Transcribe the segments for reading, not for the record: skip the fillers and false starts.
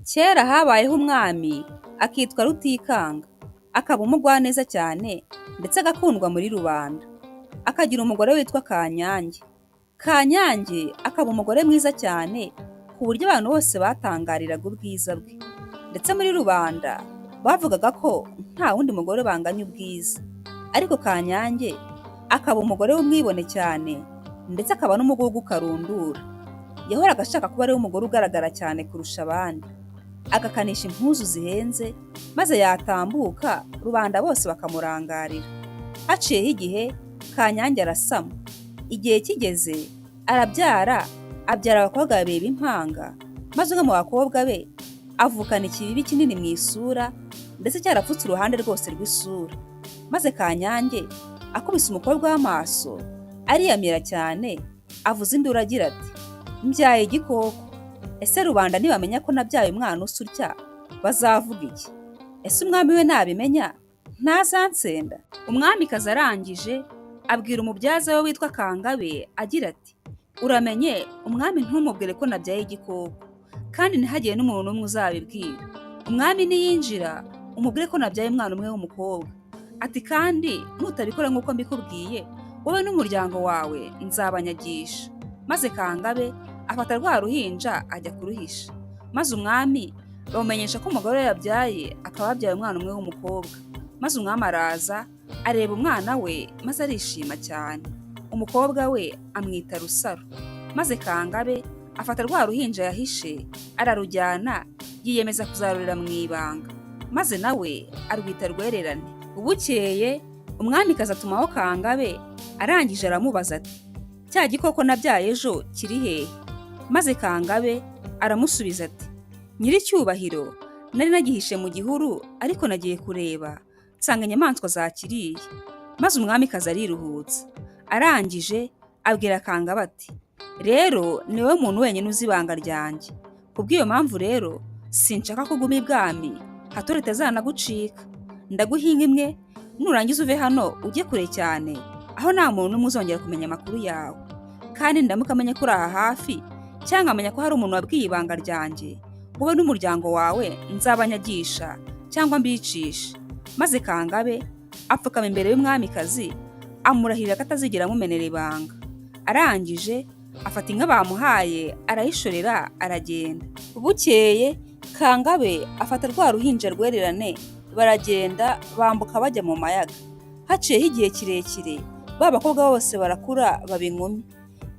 Kera habayeho umwami akitwa Rutikanga, akaba umugwaneza cyane ndetse agakundwa muri rubanda. Akagira umugore witwa Kanyange. Kanyange akaba umugore mwiza cyane ku buryo abantu bose batangariraga ubwiza bwe. Ndetse muri rubanda bavugaga ko nta wundi mugore banganya ubwiza. Ariko Kanyange akaba umugore w'umwibone cyane ndetse akaba n'umugugu karundura. Yahoraga ashaka kuba ariwe mugore ugaragara cyane kurusha abandi. Agakanisha impuzu zihenze maze yatambuka rubanda bose bakamurangarira. Haciyeho igihe Kanyange arasama. Igihe kigeze arabyara, abyara abakobwa babiri b'impanga, maze umwe mu bakobwa be avukana ikibibi kinini mu isura ndetse cyarapfutse uruhande rwose rw'isura. Maze Kanyange akubise umukobwa w'amaso ariyamira cyane, avuza induru agira ati: "Mbyaye igikoko! Ese rubanda nibamenya ko nabyaye umwana usa utya bazavuga iki? Ese umwami we nabimenya ntazansenda?" Umwamikazi arangije abwira umubyaza we witwa Kangabe agira ati: "Uramenye umwami ntumubwire ko nabyaye igikoko, kandi ntihagire n'umuntu n'umwe uzabibwira. Umwami niyinjira umubwire ko nabyaye umwana umwe w'umukobwa." Ati: "Kandi nutabikora nk'uko mbikubwiye, wowe n'umuryango wawe nzabanyagisha." Maze Kangabe afata rwa ruhinja ajya kuruhisha. Maze umwami bamumenyesha ko umugore we yabyaye, akaba yabyaye umwana umwe w'umukobwa. Maze umwami araza areba umwana we, maze arishima cyane. Umukobwa we amwita Rusaro. Maze Kangabe afata rwa ruhinja yahishe ararujyana, yiyemeza kuzarurera mu ibanga, maze nawe arwita Rwererane. Bukeye umwamikazi atumaho Kangabe, arangije aramubaza ati: "Cya gikoko nabyaye ejo kiri hehe?" Maze Kangabe aramusubiza ati: "Nyiricyubahiro, nari nagihishe mu gihuru, ariko nagiye kureba nsanga inyamaswa zakiriye." Maze umwamikazi ariruhutsa. Arangije abwira Kangabe ati: "Rero ni wowe muntu wenyine uzi ibanga ryanjye. Kubw'iyo mpamvu rero sinshaka ko uguma ibwami, hato ritazanagucika. Ndaguha inka imwe, nurangiza uve hano ujye kure cyane aho nta muntu n'umwe uzongera kumenya amakuru yawe. Kandi ndamuka amenye ko uri aha hafi cyangwa nkamenya ko hari umuntu wabwiye ibanga ryanjye, wowe n'umuryango wawe nzabanyagisha cyangwa mbicishe." Maze Kangabe apfukama imbere y'umwamikazi, amurahirira ko atazigera amumenera ibanga. Arangije afata inka bamuhaye arayishorera, aragenda. Bukeye Kangabe afata rwa ruhinja Rwererane, baragenda bambuka bajya mu mayaga. Haciyeho igihe kirekire, ba bakobwa bose barakura baba inkumi.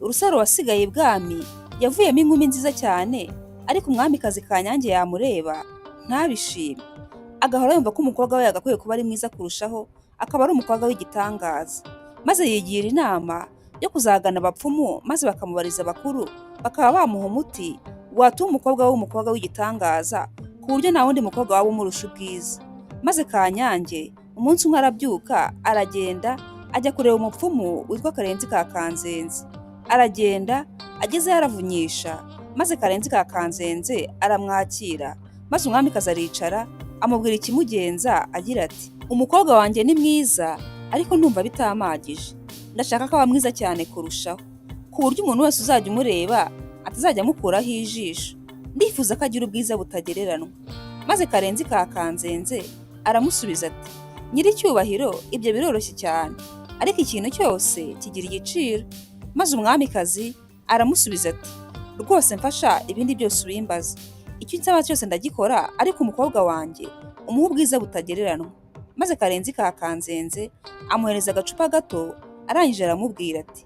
Urusaro wasigaye ibwami yavuyemo inkumi nziza cyane, ariko umwamikazi Kanyange yamureba ntabishime, agahora yumva ko umukobwa we yagakwiye kuba ari mwiza kurushaho, akaba ari umukobwa w'igitangaza. Maze yigira inama yo kuzagana abapfumu, maze bakamubariza abakuru, bakaba bamuha umuti watuma umukobwa we umukobwa w'igitangaza ku buryo nta wundi mukobwa waba umurusha ubwiza. Maze Kanyange umunsi umwe arabyuka, aragenda ajya kureba umupfumu witwa Karenzi ka Kanzenze. Aragenda, agezeyo aravunyisha, maze Karenzi ka Kanzenze aramwakira. Maze umwamikazi aricara, amubwira ikimugenza agira ati: "Umukobwa wanjye ni mwiza, ariko ndumva bitampagije. Ndashaka ko aba mwiza cyane kurushaho, ku buryo umuntu wese uzajya umureba atazajya amukuraho ijisho. Ndifuza ko agira ubwiza butagereranwa." Maze Karenzi ka Kanzenze aramusubiza ati: "Nyiricyubahiro, ibyo biroroshye cyane, ariko ikintu cyose kigira igiciro." Maze umwamikazi aramusubiza ati: "Rwose mfasha, ibindi byose ubimbaza, icyo unsaba cyose ndagikora, ariko umukobwa wanjye umuhe ubwiza butagereranwa." Maze Karenzi ka Kanzenze amuhereza agacupa gato, arangije aramubwira ati: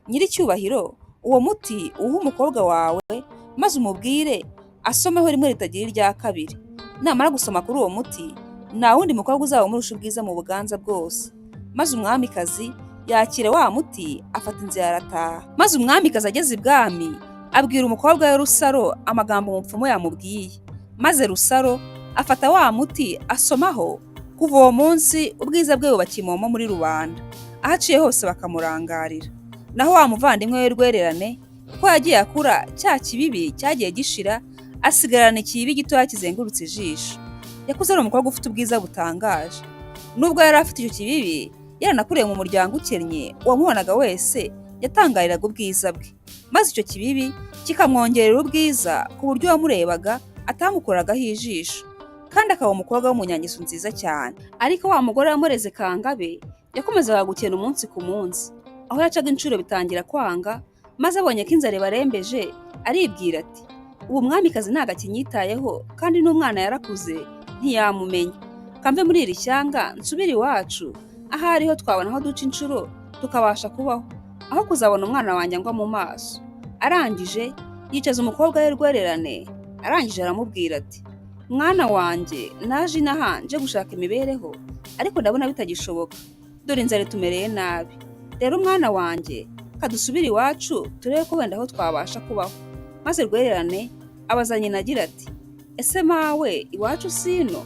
"Nyiricyubahiro, uwo muti uwuhe umukobwa wawe, maze umubwire asomeho rimwe ritagira irya kabiri. Namara gusoma kuri uwo muti, nta wundi mukobwa uzaba umurusha ubwiza mu Buganza bwose." Maze umwamikazi yakira wa muti, afata inzira arataha. Maze umwamikazi ageze ibwami abwira umukobwa we Rusaro amagambo umupfumu yamubwiye. Maze Rusaro afata wa muti asomaho. Kuva uwo munsi ubwiza bwe buba kimomo muri rubanda, aho aciye hose bakamurangarira. Naho wa muvandimwe we Rwererane, uko yagiye akura cya kibibi cyagiye gishira, asigarana ikibibi gitoya kizengurutse ijisho. Yakuze ari umukobwa ufite ubwiza butangaje. Nubwo yari afite icyo kibibi, yaranakuriye mu muryango ukennye, uwamubonaga wese yatangariraga ubwiza bwe, maze icyo kibibi kikamwongerera ubwiza ku buryo uwamurebaga atamukuragaho ijisho, kandi akaba umukobwa w'umunyangeso nziza cyane. Ariko wa mugore wamureze Kangabe yakomezaga gukena umunsi ku munsi, aho yacaga inshuro bitangira kwanga, maze abonye ko inzara ibarembeje aribwira ati: "Ubu umwamikazi ntabwo akinyitayeho kandi n'umwana yarakuze ntiyamumenya. Kamve muri iri shyanga nsubire iwacu, ahariho twabona aho duca inshuro tukabasha kubaho, aho kuzabona umwana wanjye angwa mu maso." Arangije yicaza umukobwa we Rwererane, arangije aramubwira ati: "Mwana wanjye, naje inaha nje gushaka imibereho, ariko ndabona bitagishoboka, dore inzara itumereye nabi. Rero mwana wanjye, kadusubire iwacu turebe ko wenda aho twabasha kubaho." Maze Rwererane abaza nyina agira ati: "Ese mawe, iwacu sino?"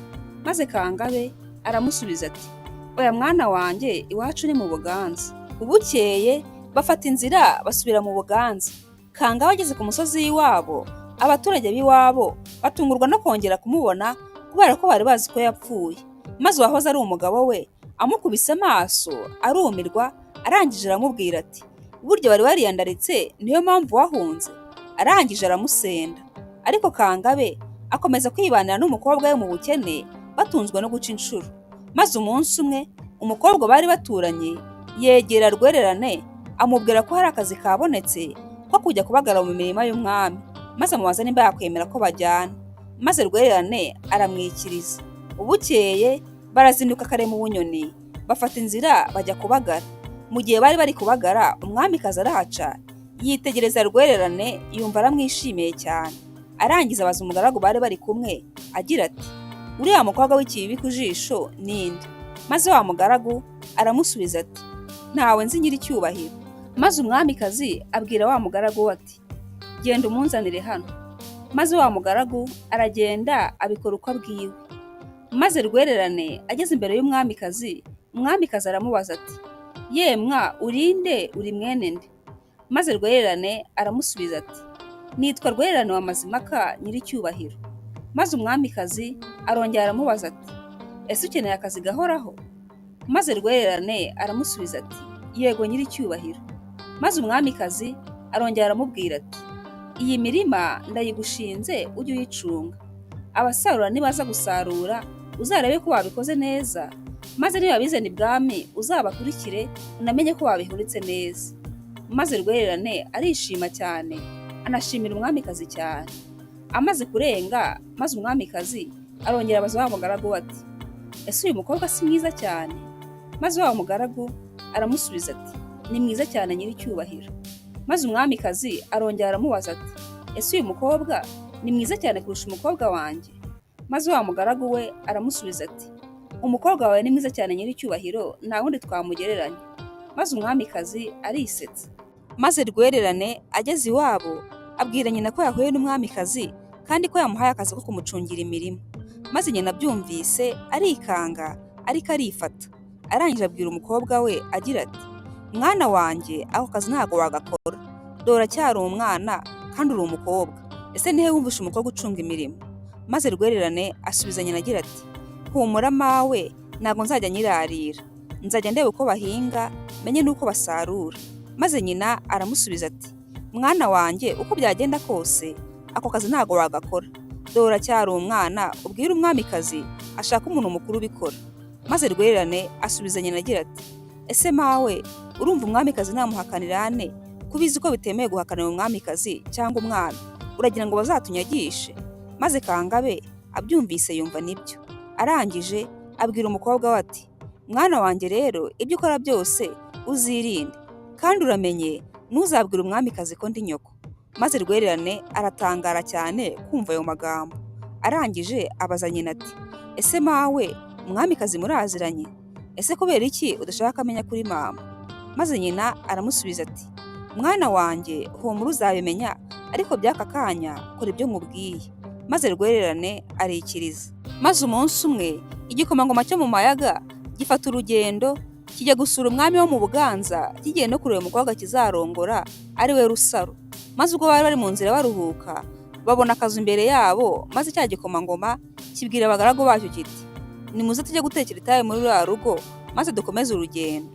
Maze Kangabe aramusubiza ati: "Oya mwana wanjye, iwacu ni mu Buganza." Bukeye bafata inzira basubira mu Buganza. Kangabe ageze ku musozi w'iwabo, abaturage b'iwabo batungurwa no kongera kumubona kubera ko bari bazi ko yapfuye. Maze uwahoze ari umugabo we amukubise amaso arumirwa, arangije aramubwira ati: "Burya wari wariyandaritse, niyo mpamvu wahunze." Arangije aramusenda. Ariko Kangabe akomeza kwibanira n'umukobwa we mu bukene, batunzwe no guca inshuro. Maze umunsi umwe umukobwa bari baturanye yegera Rwererane amubwira ko hari akazi kabonetse ko kujya kubagara mu mirima y'umwami, maze amubaza nimba yakwemera ko bajyana. Maze Rwererane aramwikiriza. Bukeye barazinduka kare mu Bunyoni, bafata inzira bajya kubagara. Mu gihe bari bari kubagara, umwamikazi arahaca yitegereza Rwererane, yumva aramwishimiye cyane. Arangiza abaza umugaragu bari bari kumwe agira ati: "Uriya mukobwa w'ikibibi ku jisho ninde?" Maze wa mugaragu aramusubiza ati: "Ntawe nzi, nyiricyubahiro." Maze umwamikazi abwira wa mugaragu we ati: "Genda umunzanire hano." Maze wa mugaragu aragenda abikora uko abwiwe. Maze Rwererane ageze imbere y'umwamikazi, umwamikazi aramubaza ati: "Yemwa, urinde? Uri mwene nde?" Maze Rwererane aramusubiza ati: "Nitwa Rwererane wa Mazimaka, nyiricyubahiro." Maze umwamikazi arongera aramubaza ati: "Ese ukeneye akazi gahoraho?" Maze Rwererane aramusubiza ati: "Yego, nyiricyubahiro." Maze umwamikazi arongera aramubwira ati: "Iyi mirima ndayigushinze, ujye uyicunga. Abasarura nibaza gusarura uzarebe ko babikoze neza, maze nibabizana ibwami uzabakurikire unamenye ko babihuritse neza." Maze Rwererane arishima cyane, anashimira umwamikazi cyane. Amaze kurenga, maze umwamikazi arongera abaza wa mugaragu we ati: "Ese uyu mukobwa si mwiza cyane?" Maze wa mugaragu aramusubiza ati: "Ni mwiza cyane, nyiricyubahiro." Maze umwamikazi arongera aramubaza ati: "Ese uyu mukobwa ni mwiza cyane kurusha umukobwa wanjye?" Maze wa mugaragu we aramusubiza ati: "Umukobwa wawe ni mwiza cyane, nyiricyubahiro, nta wundi twamugereranya." Maze umwamikazi arisetsa. Maze Rwererane ageze iwabo abwira nyina ko yahuye n'umwamikazi kandi ko yamuhaye akazi ko kumucungira imirima. Maze nyina abyumvise arikanga, ariko arifata. Arangije abwira umukobwa we agira ati: "Mwana wanjye, ako kazi ntabwo wagakora, dore uracyari umwana kandi uri umukobwa. Ese nihe wumvishe umukobwa ucunga imirimo?" Maze Rwererane asubiza nyina agira ati: "Humura mawe, ntabwo nzajya nyirarira, nzajya ndeba uko bahinga menye n'uko basarura." Maze nyina aramusubiza ati: "Mwana wanjye, uko byagenda kose ako kazi ntabwo wagakora, dore uracyari umwana. Ubwire umwamikazi ashaka umuntu mukuru ubikora." Maze Rwererane asubiza nyina agira ati: "Ese mawe, urumva umwamikazi namuhakanira ane, ko ubizi ko bitemewe guhakanira umwamikazi cyangwa umwami? Uragira ngo bazatunyagishe?" Maze Kangabe abyumvise yumva nibyo. Arangije abwira umukobwa we ati: "Mwana wanjye rero, ibyo ukora byose uzirinde, kandi uramenye ntuzabwire umwamikazi ko ndi nyoko." Maze Rwererane aratangara cyane kumva ayo magambo. Arangije abaza nyina ati: "Ese mawe, umwamikazi muraziranye? Ese kubera iki udashaka ko amenya kuri mama?" Maze nyina aramusubiza ati: "Mwana wanjye, humura uzabimenya, ariko by'aka kanya kora ibyo nkubwiye." Maze Rwererane arikiriza. Maze umunsi umwe igikomangoma cyo mu Mayaga gifata urugendo kijya gusura umwami wo mu Buganza, kigiye no kureba umukobwa kizarongora ari we Rusaro. Maze ubwo bari bari mu nzira baruhuka, babona akazu imbere yabo, maze cya gikomangoma kibwira abagaragu bacyo kiti: "Nimuze tujye gutekera itabi muri ruriya rugo, maze dukomeze urugendo."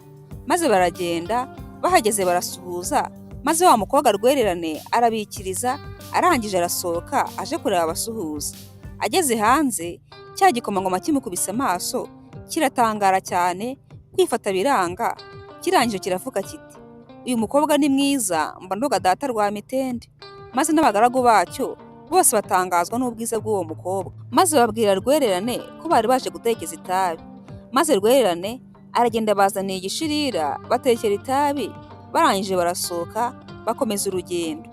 Maze baragenda, bahageze barasuhuza, Maze wa mukobwa Rwererane arabikiriza, arangije arasohoka aje kureba abasuhuza. Ageze hanze, cya gikomangoma kimukubise amaso, kiratangara cyane, kwifata biranga, kirangije kiravuga kiti: "Uyu mukobwa ni mwiza, mba ndoga data Rwamitende." Maze n'abagaragu bacyo bose batangazwa n'ubwiza bw'uwo mukobwa. Maze babwira Rwererane ko bari baje gutekeza itabi. Maze Rwererane aragenda abazaniye igishirira, batekera itabi, barangije barasohoka bakomeza urugendo.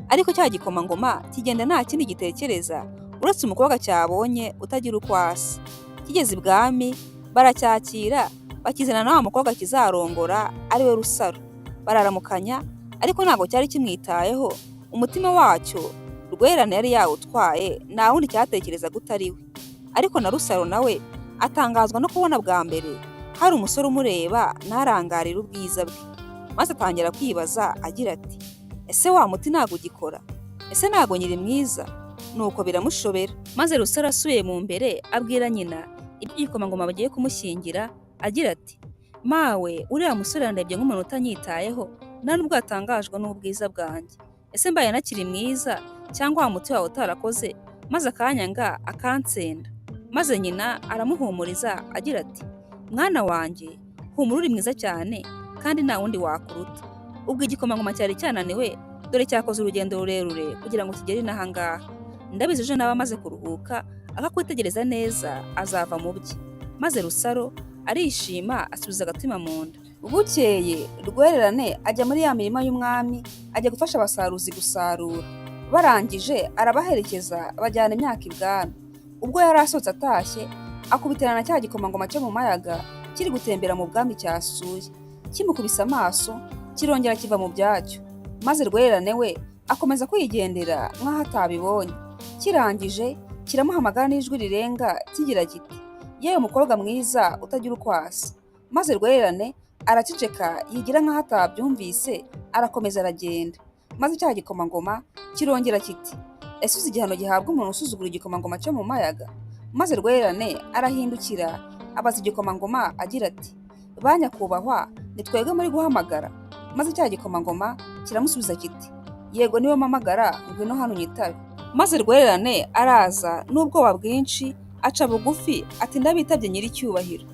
Ariko cya gikomangoma kigenda nta kindi gitekereza uretse umukobwa cyabonye utagira uko asa. Kigeze ibwami baracyakira, bakizana na wa mukobwa kizarongora ari we Rusaro. Bararamukanya ariko ntabwo cyari kimwitayeho, umutima wacyo Rwererane yari yawutwaye, nta wundi cyatekerezaga utari we. Ariko na Rusaro nawe atangazwa no kubona bwa mbere hari umusore umureba ntarangarire ubwiza bwe. Maze atangira kwibaza agira ati: "Ese wa muti ntabwo ugikora? Ese ntabwo nkiri mwiza?" Nuko biramushobera. Maze Rusaro asubiye mu mbere abwira nyina iby'igikomangoma bagiye kumushyingira agira ati: "Mawe, uriya musore yandebye nk'umuntu utanyitayeho, nta nubwo yatangajwe n'ubwiza bwanjye. Ese mbaye ntakiri mwiza cyangwa wa muti wawe utarakoze maze akanyanga akansenda?" Maze nyina aramuhumuriza agira ati: "Mwana wanjye, humura, uri mwiza cyane kandi nta wundi wakuruta. Ubwo igikomangoma cyari cyananiwe, dore cyakoze urugendo rurerure kugira ngo kigere inaha ngaha. Ndabizi ejo naba amaze kuruhuka akakwitegereza neza azava mu bye." Maze Rusaro arishima asubiza agatima mu nda. Bukeye Rwererane ajya muri ya mirima y'umwami, ajya gufasha abasaruzi gusarura. Barangije arabaherekeza bajyana imyaka ibwami. Ubwo yari asohotse atashye, akubitana na cya gikomangoma cyo mu mayaga kiri gutembera mu bwami cyasuye. Kimukubise amaso kirongera kiva mu byacyo. Maze Rwererane we akomeza kwigendera nk'aho atabibonye. Kirangije kiramuhamagara n'ijwi rirenga kigira kiti: "Yewe mukobwa mwiza utagira uko asa." Maze Rwererane araceceka yigira nk'aho atabyumvise, arakomeza aragenda. Maze cya gikomangoma kirongera kiti: "Ese uzi igihano gihabwa umuntu usuzugura igikomangoma cyo mu mayaga?" Maze Rwererane arahindukira abaza igikomangoma agira ati: "Ba nyakubahwa, ni twebwe muri guhamagara?" Maze cya gikomangoma kiramusubiza kiti: "Yego, niwe mpamagara, ngwino hano unyitabe." Maze Rwererane araza n'ubwoba bwinshi, aca bugufi ati: "Ndabitabye nyiricyubahiro."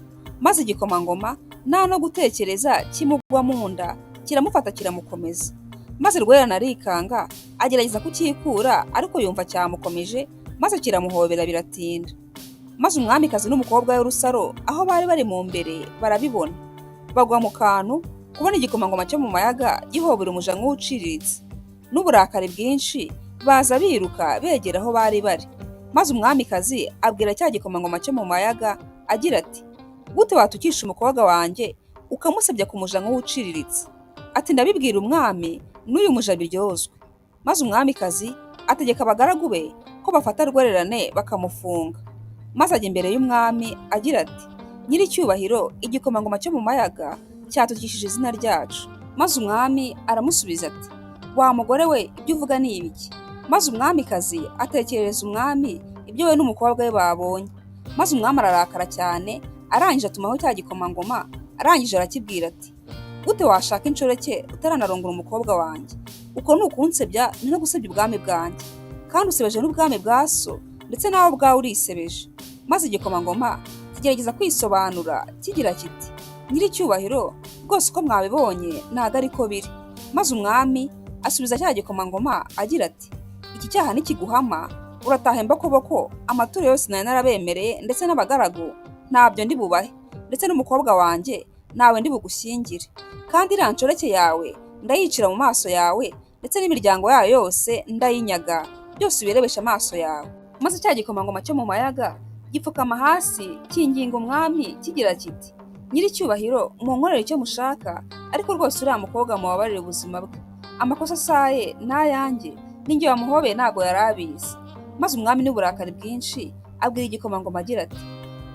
Maze igikomangoma nta no gutekereza kimugwa mu nda, kiramufata kiramukomeza. Maze Rwererane arikanga agerageza kucyikura, ariko yumva cyamukomeje, maze kiramuhobera biratinda. Maze umwamikazi n'umukobwa we Rusaro aho bari bari mu mbere barabibona, bagwa mu kantu kubona igikomangoma cyo mu mayaga gihobera umuja nk'uciriritse. N'uburakari bwinshi baza biruka begera aho bari bari. Maze umwamikazi abwira cya gikomangoma cyo mu mayaga agira ati: "Gute watukisha umukobwa wanjye ukamusebya ku muja nk'uciriritse?" Ati: "Ndabibwira umwami n'uyu muja biryozwe." Maze umwamikazi ategeka abagaragu be ko bafata Rwererane bakamufunga. Maze ajya imbere y'umwami agira ati: "Nyiricyubahiro, igikomangoma cyo mu mayaga cyatukishije izina ryacu." Maze umwami aramusubiza ati: "Wa mugore we, ibyo uvuga ni ibiki?" Maze umwamikazi atekerereza umwami ibyo we n'umukobwa we babonye. Maze umwami ararakara cyane, arangije atumaho cya gikomangoma, arangije arakibwira ati: "Gute washaka inshoreke utaranarongora umukobwa wanjye? Uko ni ukunsebya, ni no gusebya ubwami bwanjye, kandi usebeje n'ubwami bwa so, ndetse nawe ubwawe urisebeje." Maze igikomangoma kigerageza kwisobanura kigira kiti: "Nyiricyubahiro, rwose uko mwabibonye ntago ariko biri." Maze umwami asubiza cya gikomangoma agira ati: "Iki cyaha nikiguhama urataha imbokoboko, amaturo yose nari narabemereye ndetse n'abagaragu ntabyo ndi bubahe, ndetse n'umukobwa wanjye ntawe ndi bugushyingire, kandi iriya nshoreke yawe ndayicira mu maso yawe, ndetse n'imiryango yayo yose ndayinyaga, byose ubirebesha amaso yawe." Maze cya gikomangoma cyo mu mayaga gipfukama hasi kinginga umwami kigira kiti: "Nyiricyubahiro, munkorere icyo mushaka, ariko rwose uriya mukobwa mubabarire ubuzima bwe. Amakosa asaye n'ayanjye, ninjye wamuhobeye, ntabwo yari abizi." Maze umwami n'uburakari bwinshi abwira igikomangoma agira ati: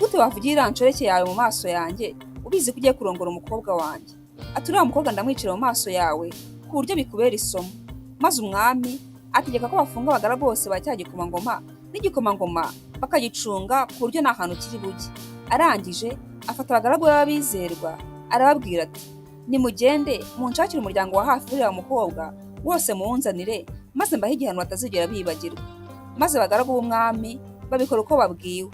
"Gute wavugira iriya nshoreke yawe mu maso yanjye ubizi ko ugiye kurongora umukobwa wanjye?" Ati: "Uriya mukobwa ndamwicira mu maso yawe ku buryo bikubera isomo." Maze umwami ategeka ko bafunga abagaragu bose ba cya gikomangoma n'igikomangoma bakagicunga ku buryo nta hantu kiri bujye. Arangije afata abagaragu be b'abizerwa arababwira ati: Nimugende munshakire umuryango wa hafi w'uriya mukobwa wose muwunzanire, maze mbahe igihano batazigera bibagirwa. Maze abagaragu b'umwami babikora uko babwiwe.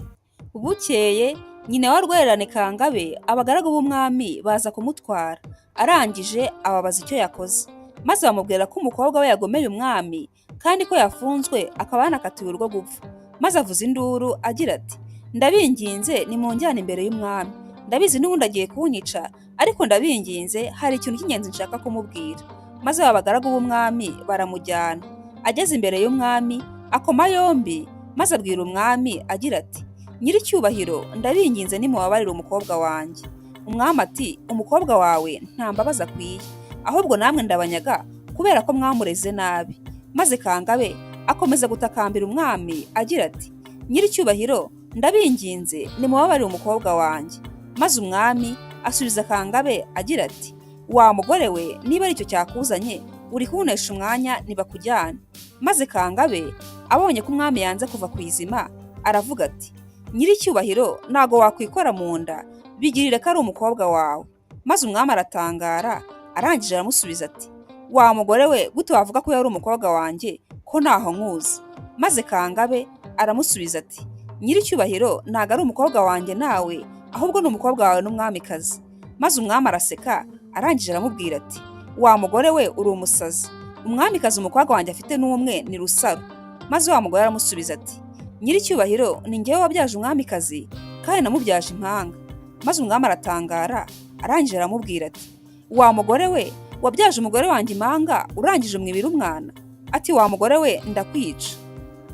Bukeye nyina wa Rwererane Kangabe, abagaragu b'umwami baza kumutwara, arangije ababaza icyo yakoze, maze bamubwira ko umukobwa we yagomeye umwami kandi ko yafunzwe akaba yanakatiwe urwo gupfa. Maze avuza induru agira ati: "Ndabinginze, nimunjyane imbere y'umwami, ndabizi n'ubundi agiye kunyica, ariko ndabinginze, hari ikintu cy'ingenzi nshaka kumubwira." Maze aba bagaragu b'umwami baramujyana. Ageze imbere y'umwami akoma yombi, maze abwira umwami agira ati: "Nyiricyubahiro, ndabinginze, nimubabarire umukobwa wanjye." Umwami ati: "Umukobwa wawe nta mbabazi akwiye, ahubwo namwe ndabanyaga kubera ko mwamureze nabi." Maze Kangabe akomeza gutakambira umwami agira ati: "Nyiricyubahiro, ndabinginze, nimubabarire umukobwa wanjye." Maze umwami asubiza Kangabe agira ati: "Wa mugore we, niba aricyo cyakuzanye uri kuwunesha umwanya, ntibakujyane." Maze Kangabe abonye ko umwami yanze kuva ku izima, aravuga ati: "Nyiricyubahiro, ntago wakwikora mu nda, bigirire ko ari umukobwa wawe." Maze umwami aratangara, arangije aramusubiza ati: "Wa mugore we, gute wavuga ko yari umukobwa wanjye ko ntaho nkuzi?" Maze Kangabe aramusubiza ati: "Nyiricyubahiro, ntago ari umukobwa wanjye nawe, ahubwo ni umukobwa wawe n'umwamikazi." Maze umwami araseka, arangije aramubwira ati: "Wa mugore we, uri umusazi, umwamikazi umukobwa wanjye afite n'umwe, ni Rusaro." Maze wa mugore aramusubiza ati: "Nyiricyubahiro, ni njyewe wabyaje umwamikazi kandi namubyaje impanga." Maze umwami aratangara, arangije aramubwira ati: "Wa mugore we, wabyaje umugore wanjye impanga, urangije umwibira umwana?" Ati: "Wa mugore we, ndakwica."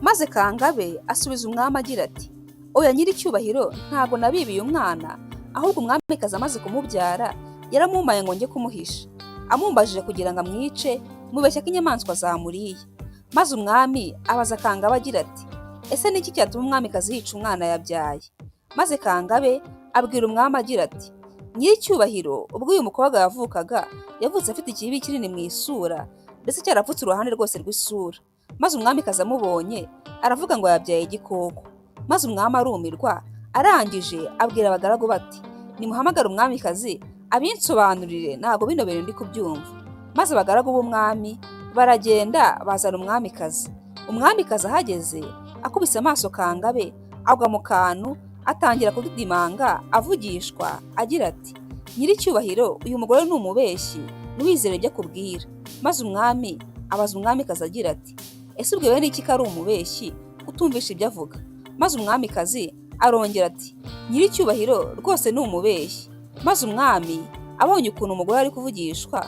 Maze Kangabe asubiza umwami agira ati: "Oya nyiricyubahiro, ntago nabibiye umwana, ahubwo umwamikazi amaze kumubyara yaramumpaye ngo njye kumuhisha, amumbajije kugira ngo amwice mubeshya ko inyamaswa zamuriye." Maze umwami abaza Kangabe agira ati: "Ese ni iki cyatuma umwamikazi yica umwana yabyaye?" Maze Kangabe abwira umwami agira ati: "Nyiricyubahiro, ubwo uyu mukobwa yavukaga, yavutse afite ikibi kinini mu isura, ndetse cyarapfutse uruhande rwose rw'isura. Maze umwamikazi amubonye aravuga ngo yabyaye igikoko. Maze umwami arumirwa, arangije abwira abagaragu bati: 'Nimuhamagare umwamikazi abinsobanurire, ntabwo bino bintu ndi kubyumva.' Maze abagaragu b'umwami baragenda bazana umwamikazi. Umwamikazi ahageze akubise amaso Kangabe agwa mu kantu, atangira kudidimanga avugishwa agira ati: 'Nyiricyubahiro, uyu mugore ni umubeshyi, ntiwizere ibyo akubwira.' Maze umwami abaza umwamikazi agira ati: 'Ese ubwiwe n'iki ko ari umubeshyi utumvisha ibyo avuga?' Maze umwamikazi arongera ati: 'Nyiricyubahiro, rwose ni umubeshyi.' Maze umwami abonye ukuntu umugore ari kuvugishwa,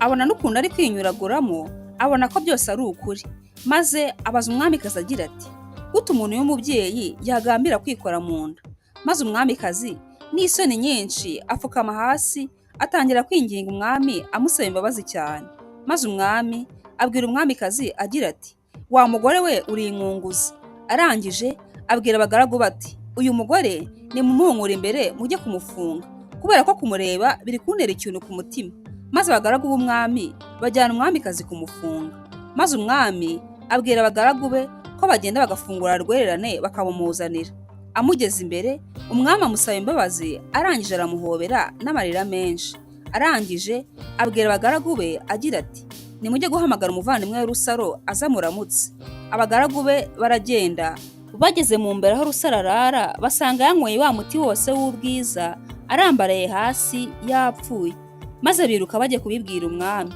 abona n'ukuntu ari kwinyuraguramo, abona ko byose ari ukuri. Maze abaza umwamikazi agira ati: 'Gute umuntu w'umubyeyi yagambira kwikora mu nda?' Maze umwamikazi n'isoni nyinshi apfukama hasi, atangira kwinginga umwami amusaba imbabazi cyane. Maze umwami abwira umwamikazi agira ati: 'Wa mugore we, uri inkunguzi.' Arangije abwira abagaragu bati: 'Uyu mugore nimumunkure imbere mujye kumufunga, kubera ko kumureba biri kuntera ikintu ku mutima.' Maze abagaragu b'umwami bajyana umwamikazi kumufunga. Maze umwami abwira abagaragu be ko bagenda bagafungura Rwererane bakamumuzanira. Amugeze imbere, umwami amusaba imbabazi, arangije aramuhobera n'amarira menshi. Arangije abwira abagaragu be agira ati: 'Nimujye guhamagara umuvandimwe we Rusaro aza muramutse.' Abagaragu be baragenda, bageze mu mbere aho Rusaro arara, basanga yanyweye wa muti wose w'ubwiza, arambaraye hasi yapfuye. Maze biruka bajya kubibwira umwami.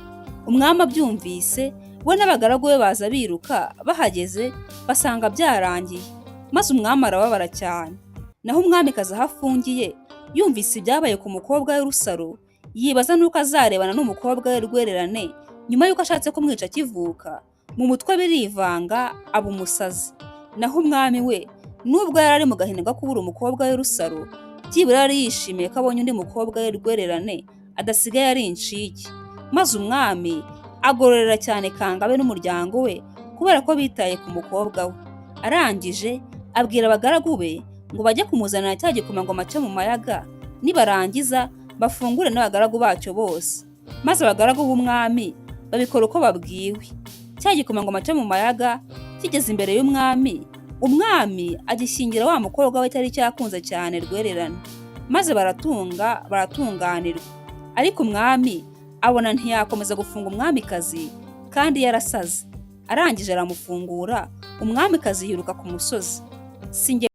Umwami abyumvise, we n'abagaragu be baza biruka, bahageze basanga byarangiye. Maze umwami arababara cyane. Naho umwamikazi aho afungiye, yumvise ibyabaye ku mukobwa we Rusaro, yibaza n'uko azarebana n'umukobwa we Rwererane nyuma y'uko ashatse kumwica akivuka, mu mutwe birivanga aba umusazi. Naho umwami we, nubwo yari ari mu gahinda ko kubura umukobwa we Rusaro, byibura yari yishimiye ko abonye undi mukobwa we Rwererane adasigaye ari incike. Maze umwami agororera cyane Kangabe n'umuryango we kubera ko bitaye ku mukobwa we. Arangije abwira abagaragu be ngo bajye kumuzanira cya gikomangoma cyo mu mayaga, nibarangiza bafungure n'abagaragu bacyo bose. Maze abagaragu b'umwami babikora uko babwiwe. Cya gikomangoma cyo mu mayaga kigeze imbere y'umwami, umwami agishyingira wa mukobwa we cyari cyakunze cyane Rwererane. Maze baratunga baratunganirwa. Ariko umwami abona ntiyakomeza gufunga umwamikazi kandi yarasaze. Arangije aramufungura, umwamikazi yiruka ku musozi. Si njye.